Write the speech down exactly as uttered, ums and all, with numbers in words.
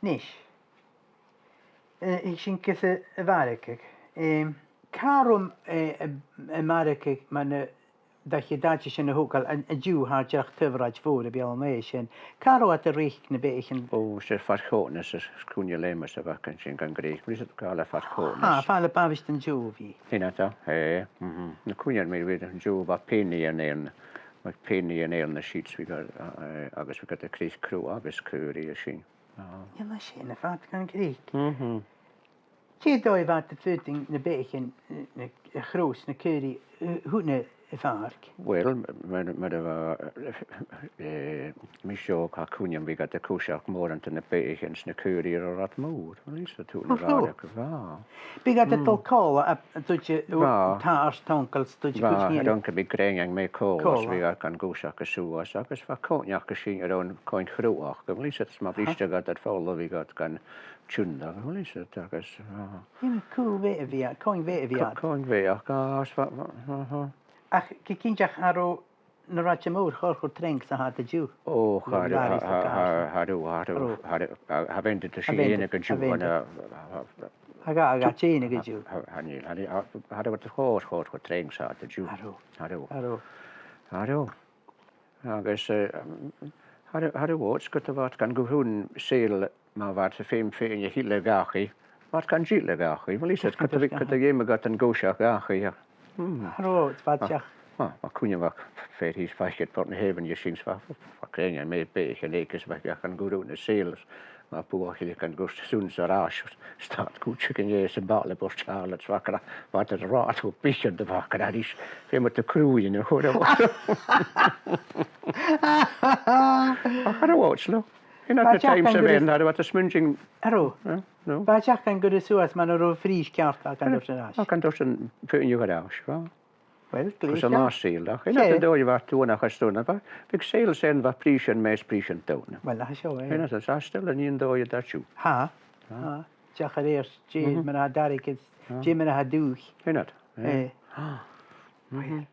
Nis. Eh, thig sinn gus a', a' mhargadh. Em, càit an robh, eh, a', a' mhargadh mar a, dà cheud àite sin a thogail, an, an-diugh tha dìreach taobh an rathaid mhòir a bheil an aghaidh sin. Càit an robh iad a' reic na beathaichean? Ò, 's e far choitheanail, 's e, 's cunna leum-sa a bh' aca an sin gun crìoch. Bha iad a' gabhail far choitheanail. Ah, fàileadh a' bhàbhaist an-diugh bhith. Sin e, eh, mhm. Na cuinnean mu dheireadh an-diugh, bha peannaidhean ann, bha peannaidhean ann, na sheets, bha iad, eh, agus bha iad a' creic crodh agus caoraich an sin. Aha. Dè mu dheidhinn a' phàirc gun crìoch? Mhm. Dè an dòigh a bha iad a' faighinn na beathaichean, na, na, a' chrodh 's na caoraich, eh, chun a', a' phàirc? Well, mar, mar a bha, eh, mise òg, tha cuimhne agam, bhiodh iad a' coiseachd mòran de na beathaichean 's na caoraich air an rathad mòr. Well, is e tu na bharach a bha. Bhiodh iad a' dol còmhla, a, a' dol a, tha, ars t' uncail, 's dol a, bha, ars an uncail, bhiodh grèim aige mu còmhla, 's bhiodh iad gan coiseachd suas, agus bha coinneamh aca sin air an coin chrodh aca, well, is e, 's ma bhristeadh iad air falbh, bhiodh iad gan tionndadh, well, is e, agus, ah. Dè mu choinneamh a bhiodh, coinneamh a bhiodh iad? Coinneamh, ah, 's bha, bha, aha. Ach gu cinnteach, cha robh na rathaidean mòra cho, cho trang 's a tha iad an-diugh. Ò, cha robh, cha robh, cha robh, cha robh, cha robh, cha bheireadh tu sìon aca an-diugh, cha bheireadh. Tha, tha, tha, tha, tha, tha, tha, tha, tha, cha robh, cha robh, cha robh, cha robh. Cha robh. Cha robh. Agus, eh, cha robh, cha robh, 's ged a bha iad gan cur chun sale, ma bha iad a' feum fhèin a thilleadh dhachaigh, bha iad gan tilleadh dhachaigh. Well, is e, ged a bha, ged a dh'fheumadh iad an coiseachd dhachaigh, ach, mm. Cha robh, bha iad, ah, ach, ah, ma chuimhne agam, fear thìos faiceadh Port na h-Abhainne, sin, 's bha, bha, bha grèim aige mu beathaichean aige, 's bha iad gan cur chun na sale, ma bha buachaille gan cur suas air ais, stad cuideigin dheth sa bhaile Port Charlotte, 's bha iad, bha iad air an rathad cho bitheanta, bha iad air ais, feumaidh tu crodh a chur air. Ach cha robh, 's leo. Sin na times a bh' ann, cha robh iad a' smùineadh. Cha robh. Eh, no. Bha iad gan cur suas mar a robh prìs ceart, bha iad gan toirt air ais. Bha iad gan toirt am puing air ais, bha. Well, gus an last sale, ach. Sin an dòigh a bha iad a' dèanamh aig an àm ud, bha, bhiodh sales ann, bha prìsean mòr is prìsean dona. Well, tha seo, eh. Sin e, 's e, 's e still an aon dòigh a tha siud. Tha. Tha. Tha. Dìreach air adhart, dè mar a tha an daraig is dè mar a tha an dùthaich. Sin e, eh. Eh. Tha. Mhm.